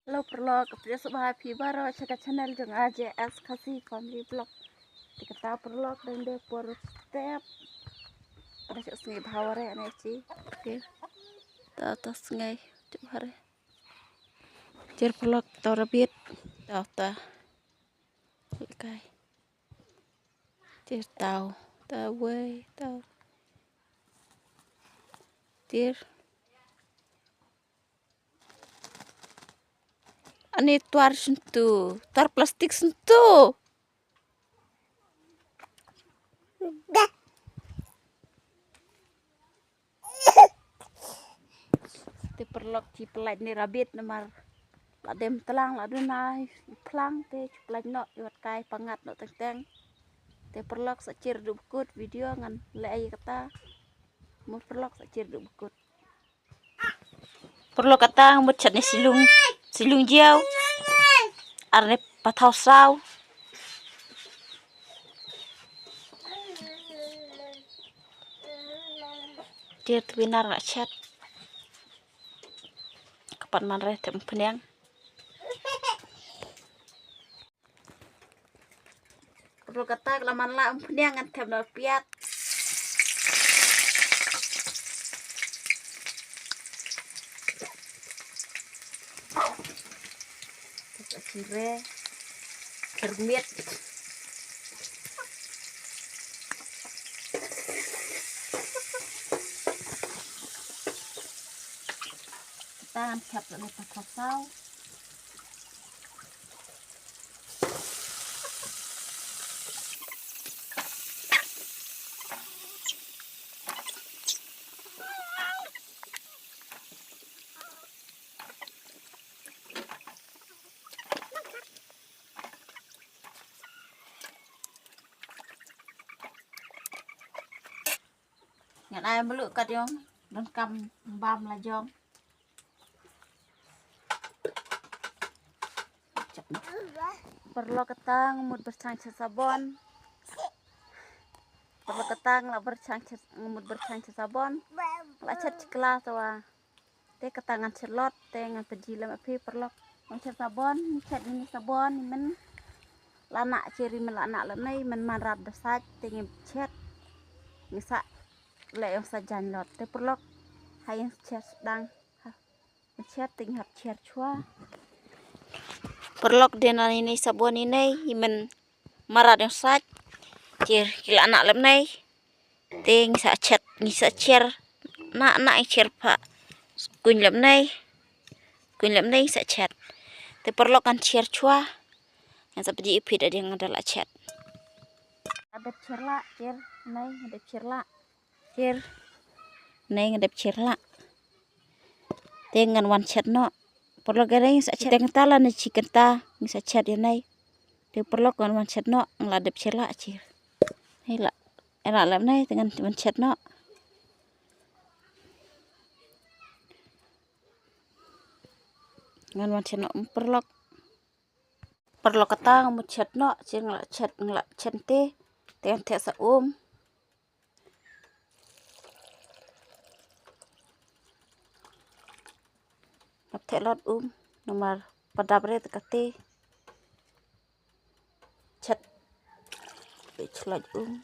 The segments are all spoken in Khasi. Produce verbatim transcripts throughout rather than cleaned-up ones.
Hello paralok, pdiang sngewbha ïa phi baroh sha ka channel jong nga J S Khasi Family Vlog. Te kata paralok dang dei por step. Ada shu sngi bha ware ane chi. Te ta ta sngi chu bha re. Jer paralok ta rabbit. Ta ta. Kai. Tir tau, tau wei, tau. Tir. Ani tuar sentu, tuar plastik sentu. Te paralok chi pynlait ne rabbit namar la dem tlang la duna i phlang te chi pynlait noh i wat kai pangat noh teng teng. Te paralok sa chir du bkut video ngan leh ai kata. Mo paralok sa chir du bkut. Paralok kata mut chat ne silung, silung jiaw. Ar ne pathau sau. Tir tu binar ngak chat. Kapat man re tem peniang. Paralok kata ka la man la em peniang ngan tem na piat. Kire. Kermit. Kita akan siap untuk pasal. Ngan ai mluh kat jong, donkam bam la jong. Paralok kata ngan mut berchang cha sabon. Paralok kata ngan la berchang cha, ngan mut berchang cha sabon. La chat chikla tawa. Te kata ngan chet lot, te ngan pynji lem ïa phi paralok. Ngan chet sabon, ngi chet ngi sabon, ngi men la na cheri men la na la nei, men man rat da sach, te ngi chet. Ngi sa leh ïong sa jan lot. Te paralok, ha ïong chet dang. Ha, ngi chet te ngi hap chet chwa. Paralok de na ni nei sabon ni nei, i men marat ïong sach. Chir ki la na lem nei. Te ngi sa chet, ngi sa cher. Na, na ngi cher pha. Kuñ lem nei. Kuñ lem nei ngi sa chet. Te paralok ngan cher chwa. Ngan sa pynji ïa phi da ding ngan da la chet. Adep cher la, cher nei, adep cher la. Cher. Nei ngan dep cher la. Te ngan wan chet noh. Paralok ïa nei ngi sa chet. Te kynta la ne chi kynta ngi sa chet ïa nei. Te paralok ngan wan chet noh, ngan la dep cher la cher. Hei la, era lem nei, te ngan wan chet noh. Ngan wan chet noh, paralok. Paralok kata ngan mut chet noh, cher ngan la chet, ngan la chet te. Te ngan theh sa um. Hap theh lot um, namar padap re te kate. Chet. Te chlot um.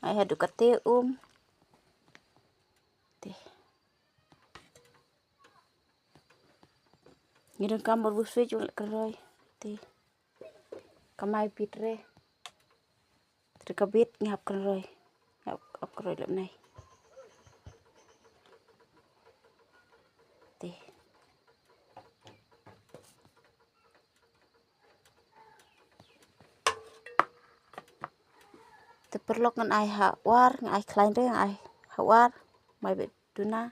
Ai haduh kate um. Te. Ngi donkam bor bu switch u leh kynroi. Te. Kamai bit re. Te ka bit ngi hap kynroi. Hap, hap kynroi lem nei. Te. Te paralok ngan ai ha war, ngan ai khlaiñ re, ngan ai ha war. Mai bit duna.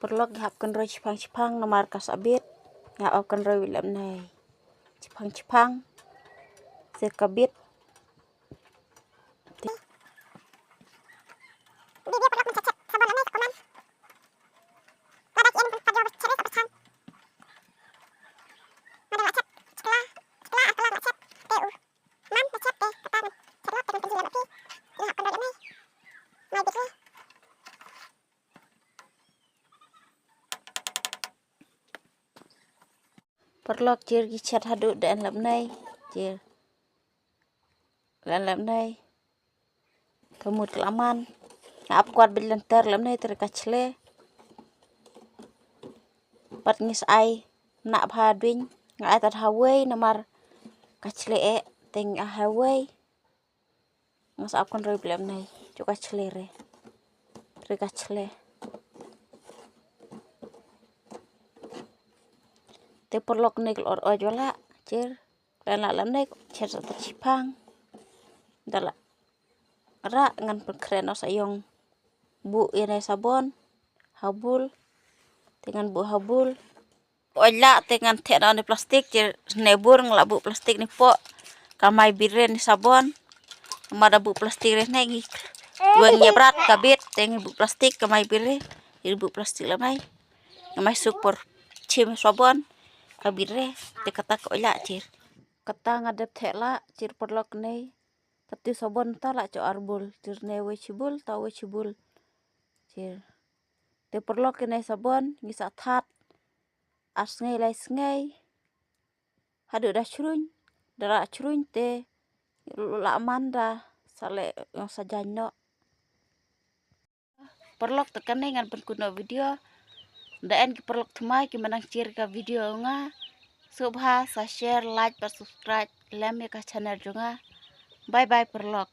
Paralok ngi hap kynroi chiphang chiphang namar ka sa bit. Ngi hap ap kynroi lem nei. Chiphang chiphang. Te ka bit. Paralok, jir ki chet haduh da en lap nei. Jir. Len lap nei. Ka mut ka la man. Nga ap kwat bit lynter lap nei, te re ka chle. Pat ngi sa ai mnah bha duiñ. Nga ai tad hawei namar ka chle eh, te nga ai hawei. Nga sa ap kynroi bit lap nei. Jong ka chle re. Re ka chle. Te paralok, ne ka lor oj wala, jir. Kren la lap nei, chen sa ta chipang. Da la ra ngan pynkren o sa yong. Bu ïa nei sabon. Habul. Te ngan bu habul. Oj la te ngan theh na ne plastik, jir ne bur nga la bu plastik ni po. Ka mai bire ni sabon. Ma da bu plastik re ne ngi. Weng ïa brat ka bit, te ngi bu plastik ka mai bire. Jir bu plastik la mai. Nga mai suk por chim sabon. Ka bire, te kata ka oj la jir. Kata nga dep theh la, jir paralok nei. Katu sabon ta la cho arbul, jir ne wei chibul, ta wei chibul. Jir. Te paralok, kine sabon, ngi sa that. Ar sngi lai sngi. Haduh da chruñ, da ra chruñ te, la man da, sa le, yong sa jañ no. Paralok, te kane ngan pynkut noh video. Da en ki paralok thymmai ki ma nang share ka video nga. Sngewbha sa share, like, bad subscribe lem ïa ka channel jong nga. Bye bye paralok.